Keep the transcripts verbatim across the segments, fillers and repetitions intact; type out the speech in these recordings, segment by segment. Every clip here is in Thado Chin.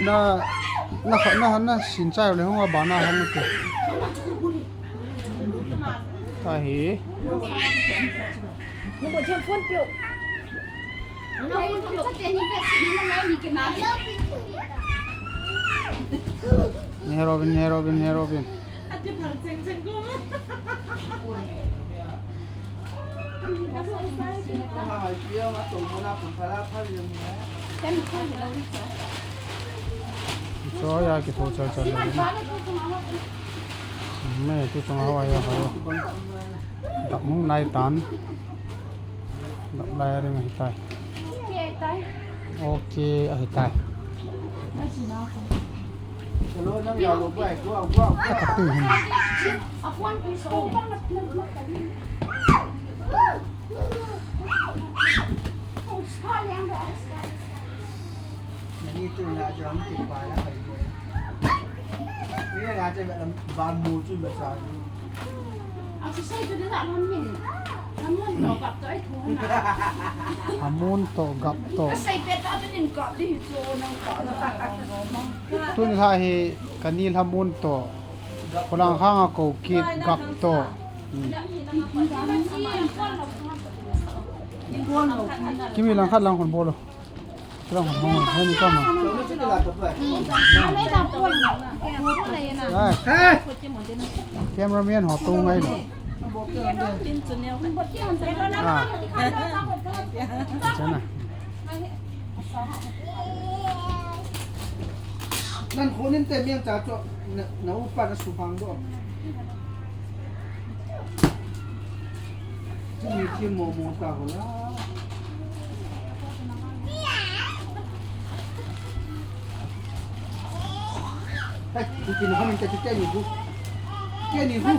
Na, na kha, na, na sin chai le hung a ba na hung ke. Ta hi. Ni he Robin, ni he Robin, ni he Robin. Cho ya ki tho chal chal le. Me tu chang hawa ya hawa. Dap hung nai tan. Dap lai ring ahi tai. Okay, ahi tai. Ka tu hin. Nani tu na jong ti pa la kai ko. Ni na te ba mu chu ba sa. Hamun to gap to. Tun la hi kani hamun to. Kolang hang a ko kit gap to. Hmm. Kimi lang khat lang kon bolo. Lang kon bolo. Heni kama. Ai. Cameraman ho tu ngai lo. Ah. Chana. Nan khonin te miang cha cho na, na upa na su phang do. Chini chi mo mo ta ho la. Hai, chini khonin te te ni bu. Te ni bu.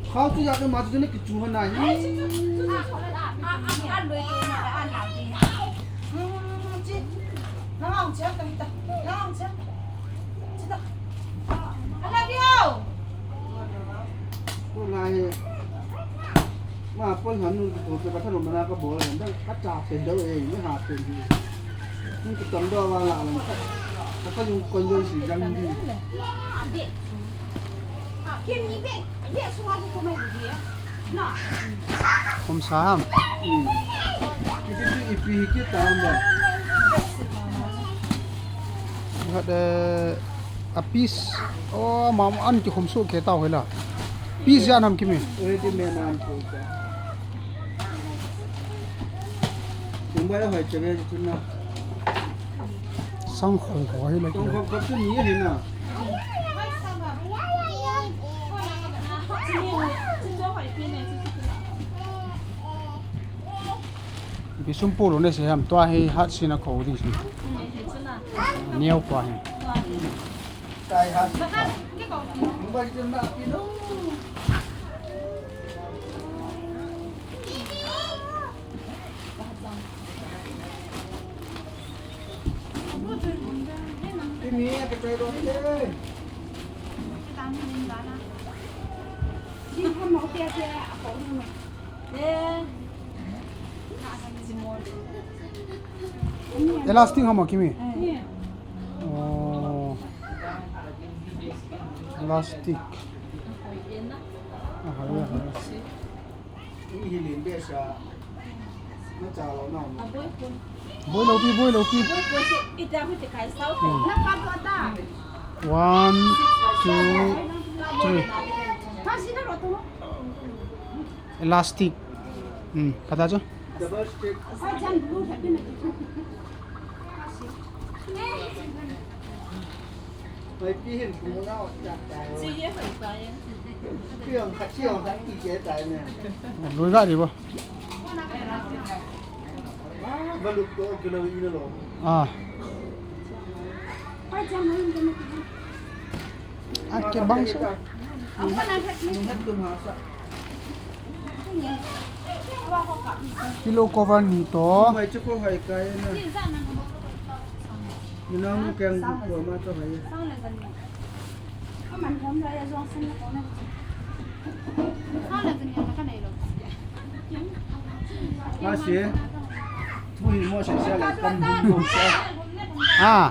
Khau tu ya tu ma tu ne ki chu ha na ni. Ko lai. Ma pon hanu ko pe ka thanu mana ka bol. Ka cha pen do e, ni ha pen ni. Ni ki tam do wa la la. Ka ka yung kon do si jang ni. Khum sa ham. Hmm. Ipi, ipi, ipi tam ba. Hat, eh, a piece. Oh, ma, an ki khum su ke tau hela. Piece ya nam kimi. Ready made nam ko ka. Tumba ya hai chale chuna. Sang khong khong hi la ki. Khong khong khong chu ni hi na. Ipi sum pu lo ne se ham tua hi hat sina ko di si. Neo pa hi. Tai hat. Mumbai chun na pi lo. Elastic hama kimi. Oh. Elastic. Aha, ya, ya. Boi lo pi, boi lo pi. Hmm. One, two, three. Elastic. Hmm, kata chu. Lui ga di bo. Ah. Ah, ke bang sa. Pillow cover ni to. Masi. Thu hi mo se se la kam bum bum se. Ah.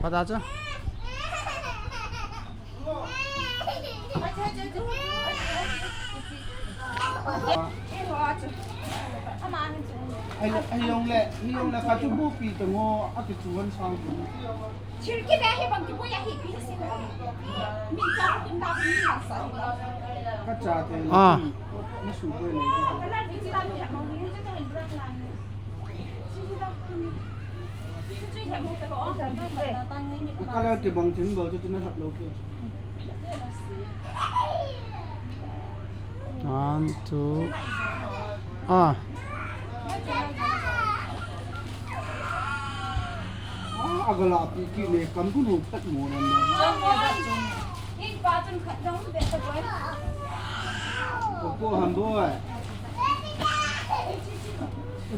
Pata chu. Ai, ai, yong le, yong le, ka chu bu pi ta ngo, a ki chu wan sang. Chirki le he bang ki boya he pi si. Mi cha kin da ni sa. Ka cha te. Ah. Ni su boy le. Ka la ti bang tin bo chu na hap lo ke. One, two. Ah. Ah, agala pi ki ne kam bu no pat mo na. Ko ham boy.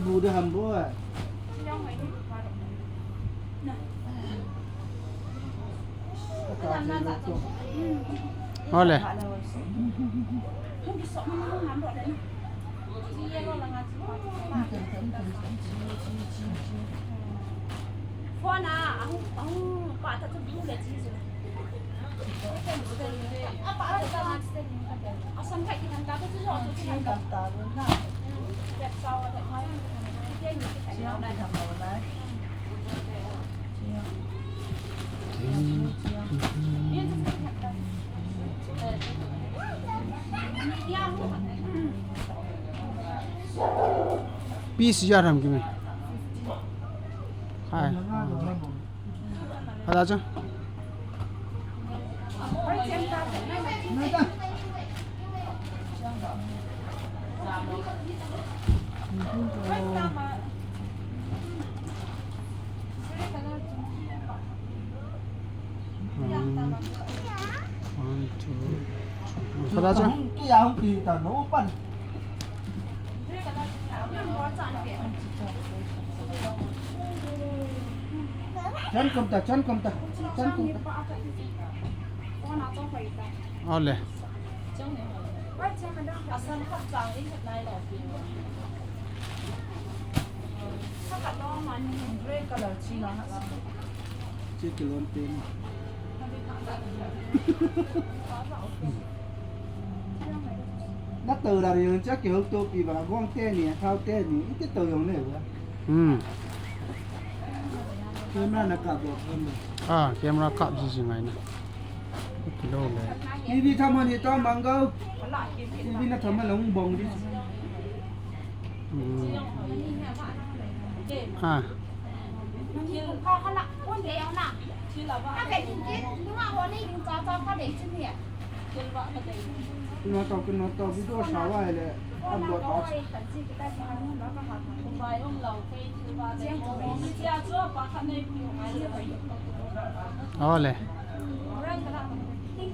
Bu de ham boy. Ole. Piece ya ram ki me. Hai. Ada chu. One, one, two, three. Pada cha. Chan kom ta, chan kom ta, chan kom ta. Ole. Grey color chi la. Chi kilon pen. Na to da ri cha ki ho to pi ba gong te ni, thao te ni, i te to yong le ba. Hmm. Camera na ka bo. Ah, camera kap ji ji ngai na. Kilo le. T V tham ni to mango. T V na tham long bong di. Hmm. Ah. Kino to, kino to, video sa wa le. Upload pa. Ole.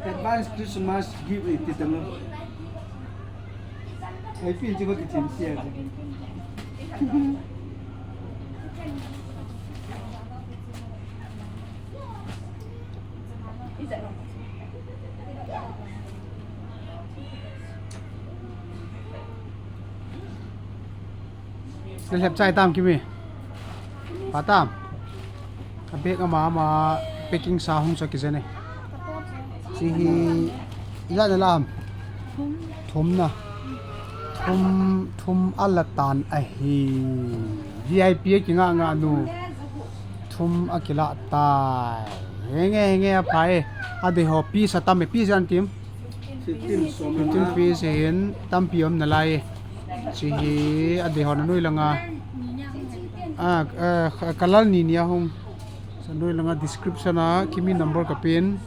Advance Christmas gift iti tamo. Ai pin chi ko ki chin sia. Lep chai tam kimi. Pa tam. A bag ama ama packing sa hung sa kizane. Chi hi ila na lam. Thum na. Thum, thum ala tan ahi. V I P a kinga nga nu. Thum a kila tai. Henge, henge a phai. A de ho piece a tam e, piece an tim. Fifteen som. Fifteen piece hin tampi om nalai. Chi hi a de ho na nui langa. A, a, color ni ni a hung. Sa nui langa description a kimi number ka pin.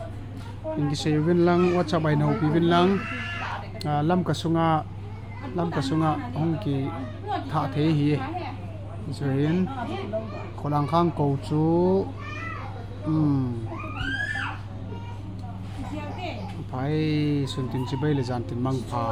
Ingi sei vin lang, WhatsApp ai nau pi vin lang. A, lam ka sunga, lam ka sunga hung ki tha thei hi. Chu hin, kholang khang ko chu, um, Ai, sun tin chibai le jan tin mangpha.